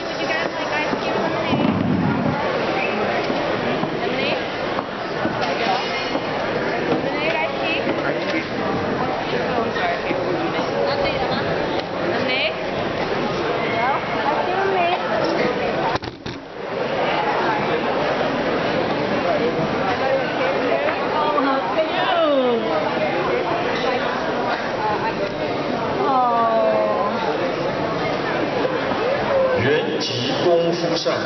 Would you guys like iced tea or lemonade? Lemonade? Lemonade, iced tea? Oh, I'm sorry. Lemonade? Iced tea, lemonade. Oh, how cute! Oh. 原籍功夫扇，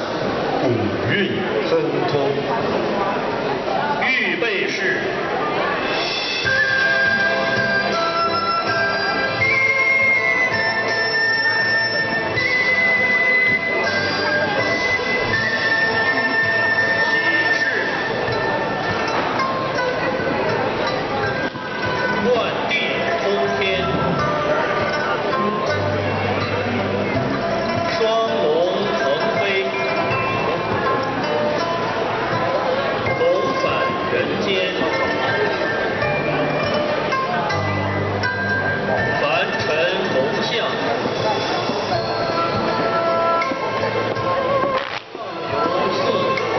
古韵亨通。预备式。起势。断地通天。双龙腾飞，龙返人间，凡尘龙象，游四海。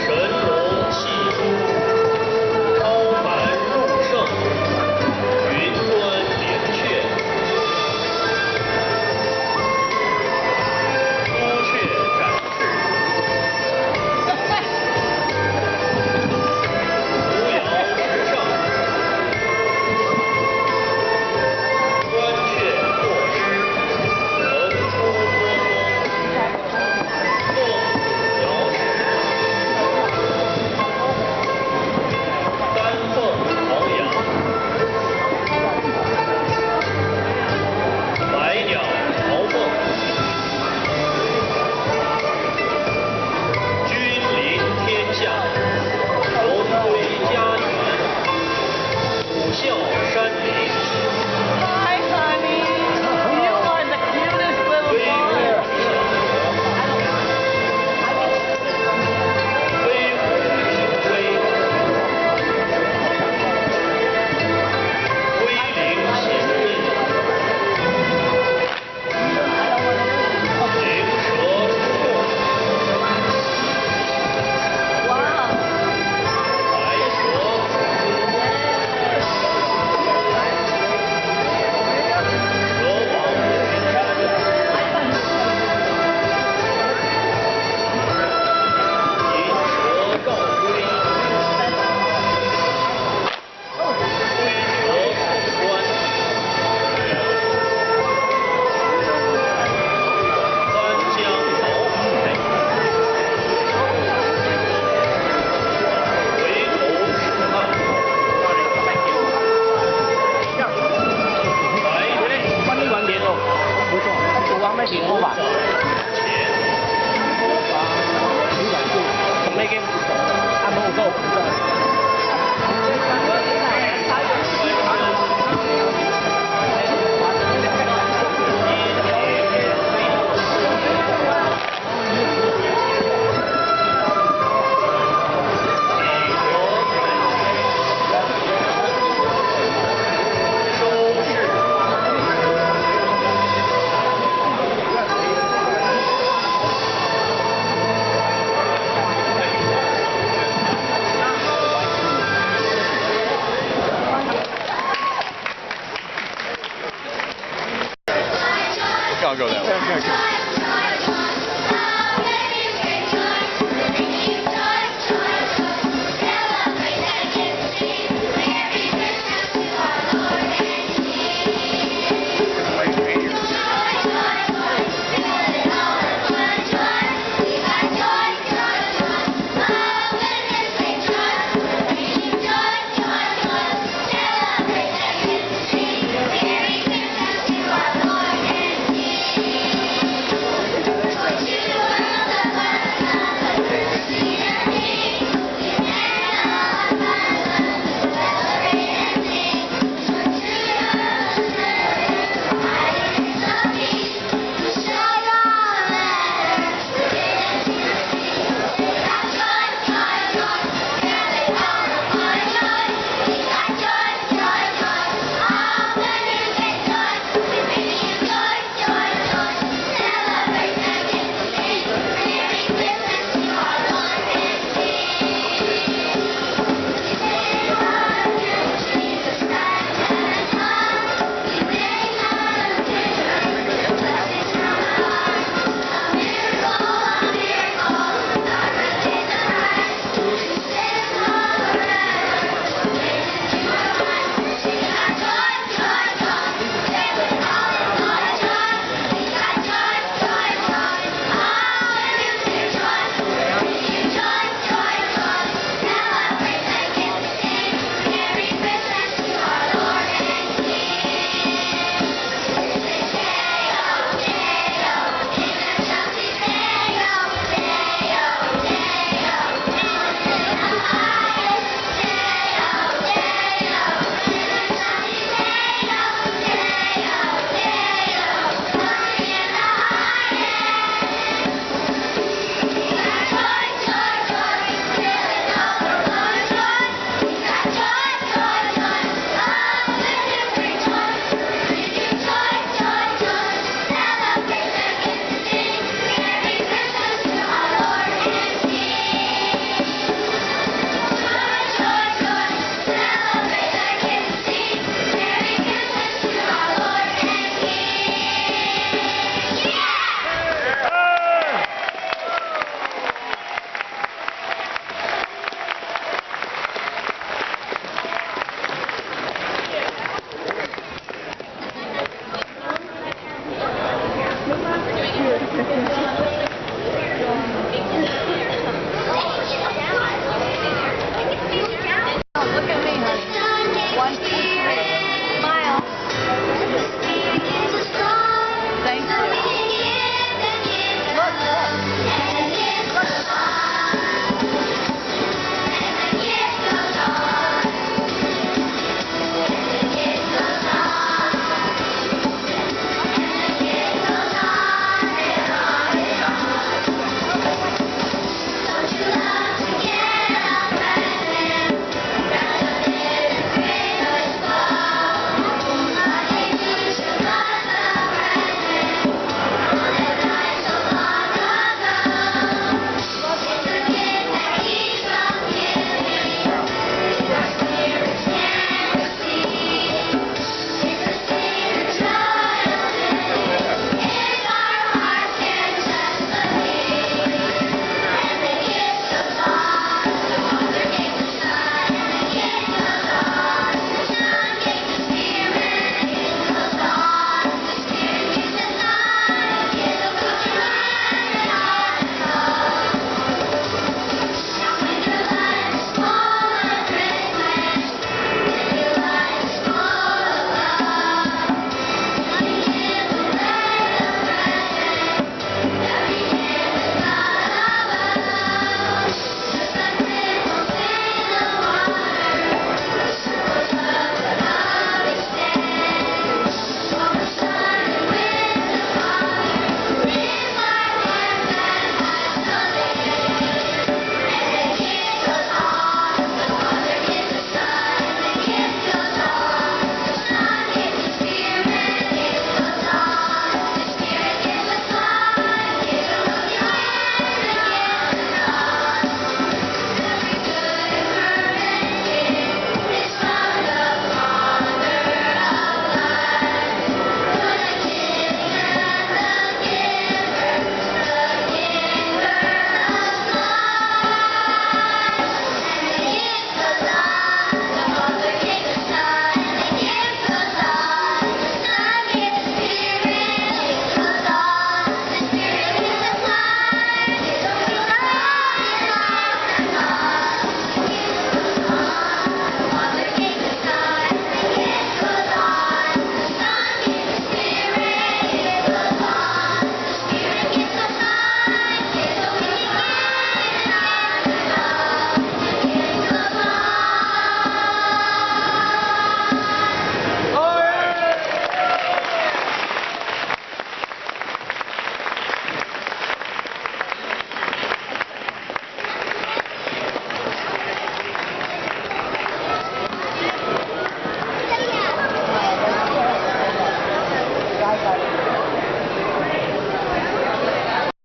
神龙戏珠，超凡入圣，云端灵雀，朱雀展翅，扶摇直上，关阙作诗，横出波峰，凤瑶石，丹凤朝阳，百鸟朝凤，君临天下，荣归家园，虎啸山林， Hi, honey. You are the cutest little 威武 brother. 祥和，飞虎雄威，龟灵显真，灵蛇出洞， 白蛇吐珠，蛇王巡山，银蛇告龟，龟蛇闯关，翻江倒海，回头是岸，白关于完联哦，不错，赌王在联络吧。